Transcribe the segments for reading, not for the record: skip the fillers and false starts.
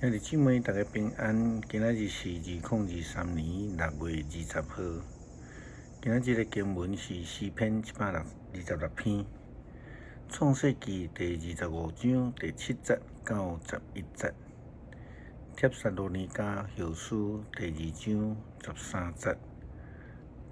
兄弟姊妹，大家平安。今仔日是2023年6月20號。今仔日的經文是詩篇126篇，創世記第25章第7節到11節，帖撒羅尼迦後書第2章13節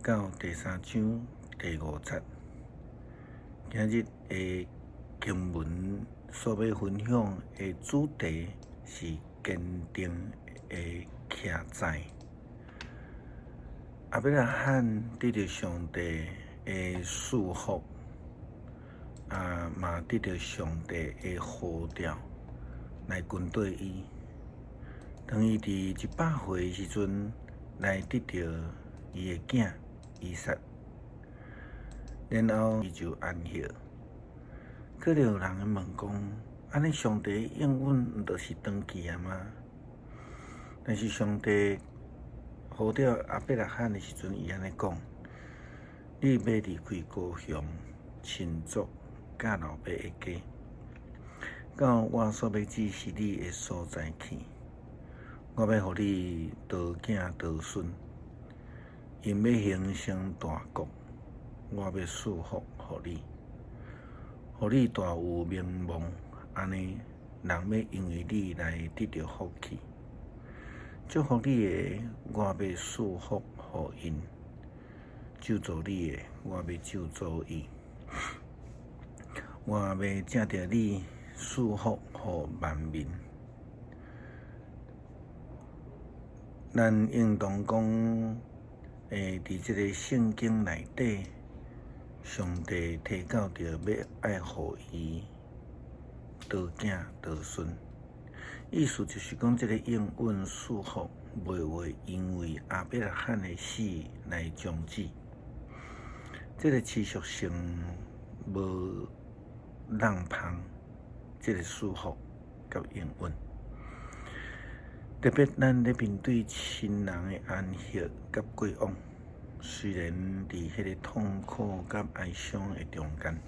到第3章第5節。今仔日的經文所欲分享的主題是堅定的徛在。亞伯拉罕得著上帝的賜福，啊，嘛得著上帝的呼召來跟綴伊。當伊佇100歲的時陣，來得著伊的囝以撒，然後伊就安息。可能有人會問講：按呢上帝應允毋就是長期矣嗎？但是上帝呼召亞伯拉罕的時陣，伊按呢講：你欲離開故鄉、親族、佮老爸的家，到我所欲指示你的所在去。我欲予你多子多孫，𪜶欲形成大國，我欲賜福予你，予你大有名望。按呢，人欲因為你來得著福氣。祝福你的，我欲賜福予𪜶；咒詛你的，我欲咒詛伊。我欲藉著你賜福予萬民。咱應當講，佇這個聖經內底，上帝提到著欲愛予伊多子多孫，意思就是講，這個應允賜福袂會因為亞伯拉罕的死來終止，這個持續性無挵芳，這個賜福佮應允。特別咱咧面對親人的安息佮過往，雖然佇彼個痛苦佮哀傷的中間，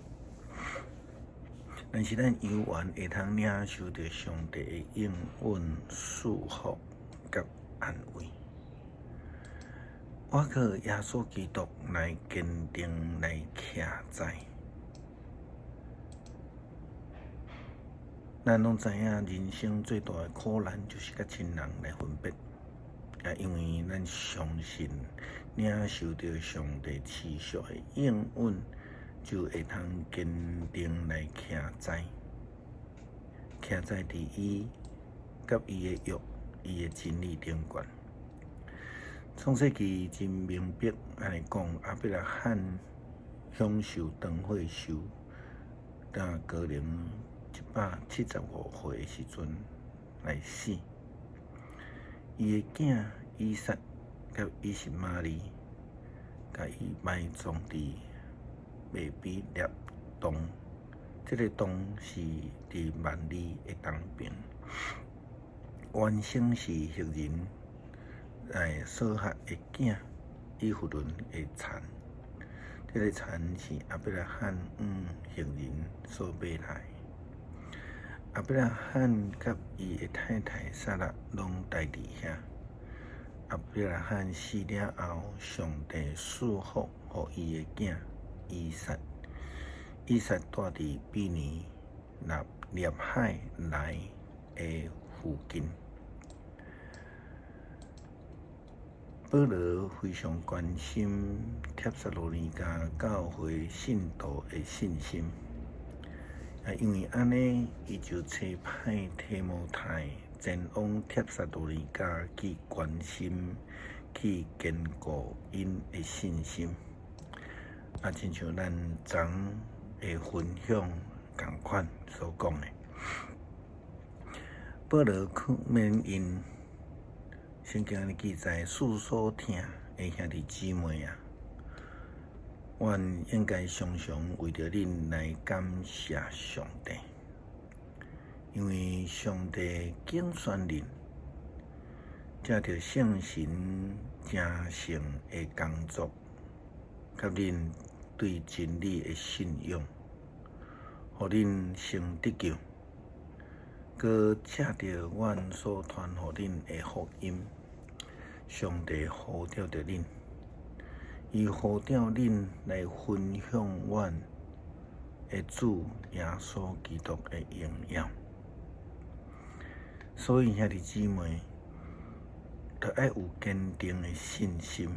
但是咱猶原會通領受著上帝的應允、賜福佮安慰。倚靠耶穌基督來堅定來徛在。咱攏知影，人生最大的苦難就是佮親人來分別。啊，因為咱相信領受著上帝持續的應允，就會通堅定來徛在，徛在佇伊佮伊的約、伊的真理頂懸。創世記真明白按呢講，亞伯拉罕享受長歲壽，當高齡175歲的時陣來死。伊的囝以撒佮以實瑪利，共伊埋葬佇麥比臘洞，這个洞是佇幔利的東邊。原先是赫人瑣哈的囝以弗崙的田，這个田是亞伯拉罕向赫人所買來。亞伯拉罕佮伊的太太撒拉攏待佇遐。亞伯拉罕死了後，上帝賜福予伊的囝以撒。以撒住佇比尼臘海萊的附近。保羅非常關心帖撒羅尼迦教會信徒的信心。啊，因為按呢，伊就差派提摩太前往帖撒羅尼迦去關心、去堅固𪜶的信心。啊，親像咱昨的分享仝款所講的，保羅勸勉𪜶，聖經按呢記載，恕所疼的兄弟姊妹啊！阮應該常常為著恁來感謝上帝，因為上帝揀選恁，藉著聖神成聖的工作，佮恁對真理的信仰，予恁先得救。閣藉著阮所傳予恁的福音，上帝呼召著恁，伊呼召恁來分享阮的主耶穌基督的榮耀。所以兄弟姊妹，著愛有堅定的信心，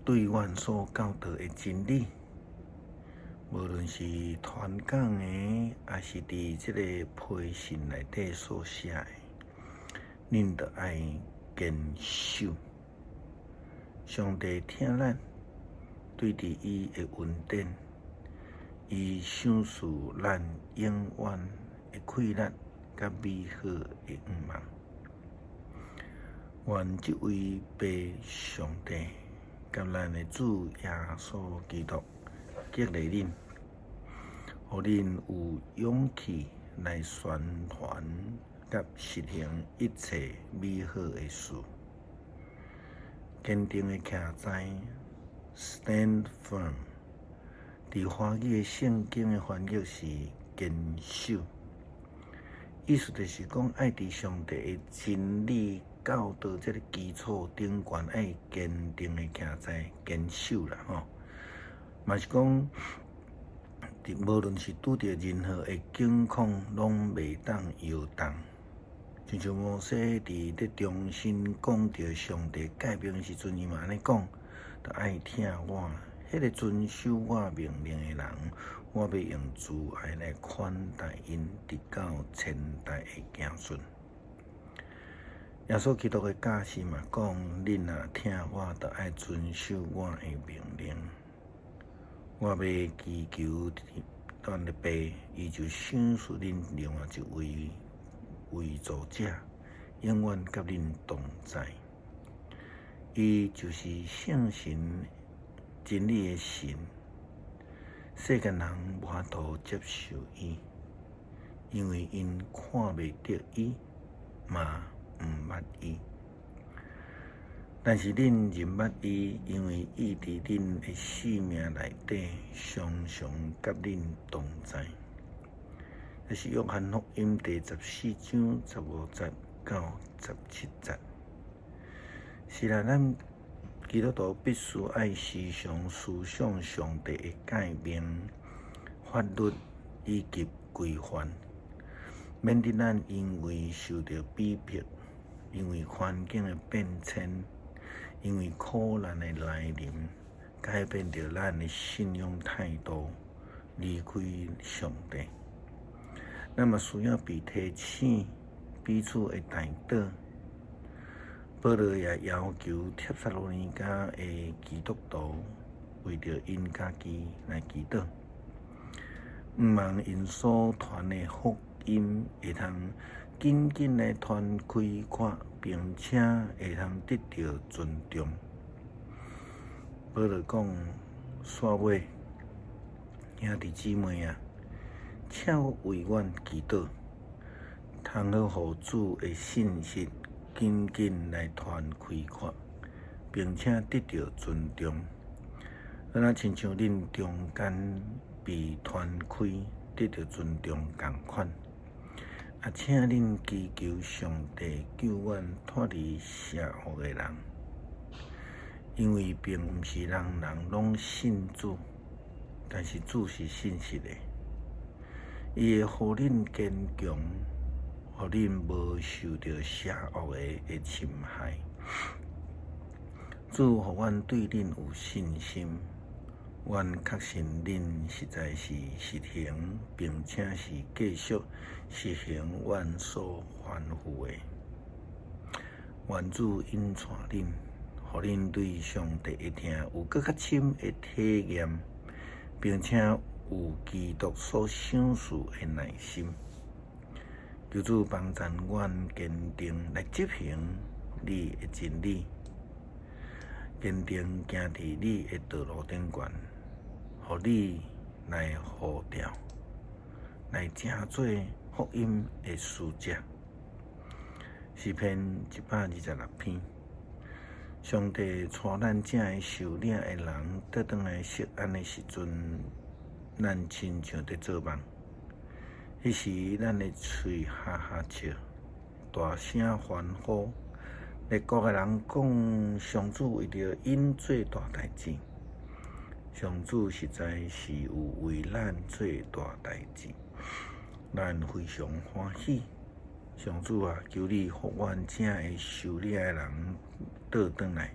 對阮所教導的真理，無論是傳講的，抑是佇這個批信內底所寫的，恁著愛堅守。上帝疼咱，對佇伊的恩典，伊賞賜咱永遠的快樂佮美好的願望。願這位父上帝佮咱的主耶穌基督激勵恁，予恁有勇氣來宣傳佮實行一切美好的事。堅定的徛在，stand firm。佇華語的聖經的翻譯是堅守，意思就是講愛佇上帝的真理教導這个基礎頂懸，愛堅定的徛在堅守啦吼。嘛是講，無論是拄著任何的境況，攏袂當搖動。親像摩西佇咧重新講著上帝誡命時陣，伊嘛按呢講，著愛疼我，彼个遵守我命令的人，我欲用慈愛來款待𪜶，直到千代的子孫。耶穌基督的教示嘛講，恁若疼我，著愛遵守我的命令。我欲祈求阮的爸，伊就賞賜恁另外一位為助者，永遠佮恁同在。伊就是聖神真理的神，世間人無法度接受伊，因為𪜶看袂著伊，嘛毋捌伊。但是恁認捌伊，因為伊佇恁的性命內底，常常佮恁同在。這是約翰福音第14章15節到17節。是啦，咱基督徒必須愛時常思想上帝的誡命、法律以及規範，免得咱因為受著逼迫，因為環境的變遷，因為苦難的來臨，改變著咱的信仰態度，離開上帝。咱嘛需要被提醒，彼此的代禱。保羅也要求帖撒羅尼迦的基督徒為著𪜶家己來祈禱，毋望𪜶所傳的福音會通緊緊來傳開闊，並且會通得著尊重。保羅講，煞尾，兄弟姊妹啊，請為阮祈禱，通好予主的信息緊緊來傳開闊，並且得著尊重。敢若親像恁中間被傳開，得著尊重仝款。啊，請恁祈求上帝救阮脫離邪惡的人，因為並毋是人人攏信主，但是主是信實的，伊會予恁堅強，予恁無受著邪惡的侵害。主予阮對恁有信心，阮確信恁實在是實行，並且是繼續實行阮所吩咐的。願主引帶恁，予恁對上帝的疼有閣較深的體驗，並且有基督所賞賜的耐心。求主幫贊阮堅定來執行你的真理，堅定行佇你的道路頂懸，予你來呼召，來成做福音的使者。詩篇126篇，上帝帶咱遮的受領的人，倒轉來錫安的時陣，咱親像佇做夢。彼彼時，咱的喙哈哈笑，大聲歡呼。列國的人講，上主為著𪜶做大代誌，上主實在是有為咱做大代誌，咱非常歡喜。上主啊，求你復阮遮的受掠的人倒轉來，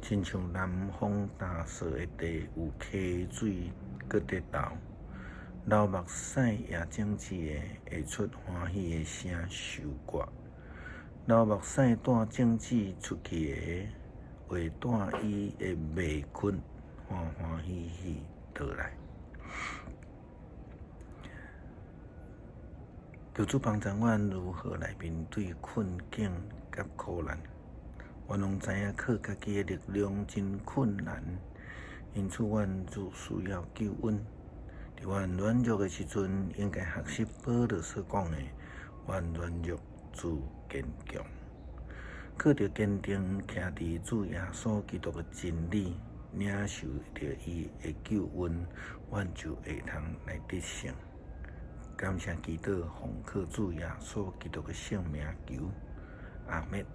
親像南風打掃的地有溪水閣佇流，流目屎也種子的會出歡喜的聲收割。流目屎帶種子出去的，會帶伊的麥捆歡歡喜喜倒來。求主幫助阮如何來面對困境佮苦難。阮攏知影靠家己的力量真困難，因此阮就需要救恩。佇阮軟弱的時陣，應該學習保羅所講的：阮軟弱，主堅強。靠著堅定徛佇主耶穌基督的真理，領受著伊的救恩，阮就會通來得勝。感謝基督，奉靠主耶穌基督的聖名求，阿們。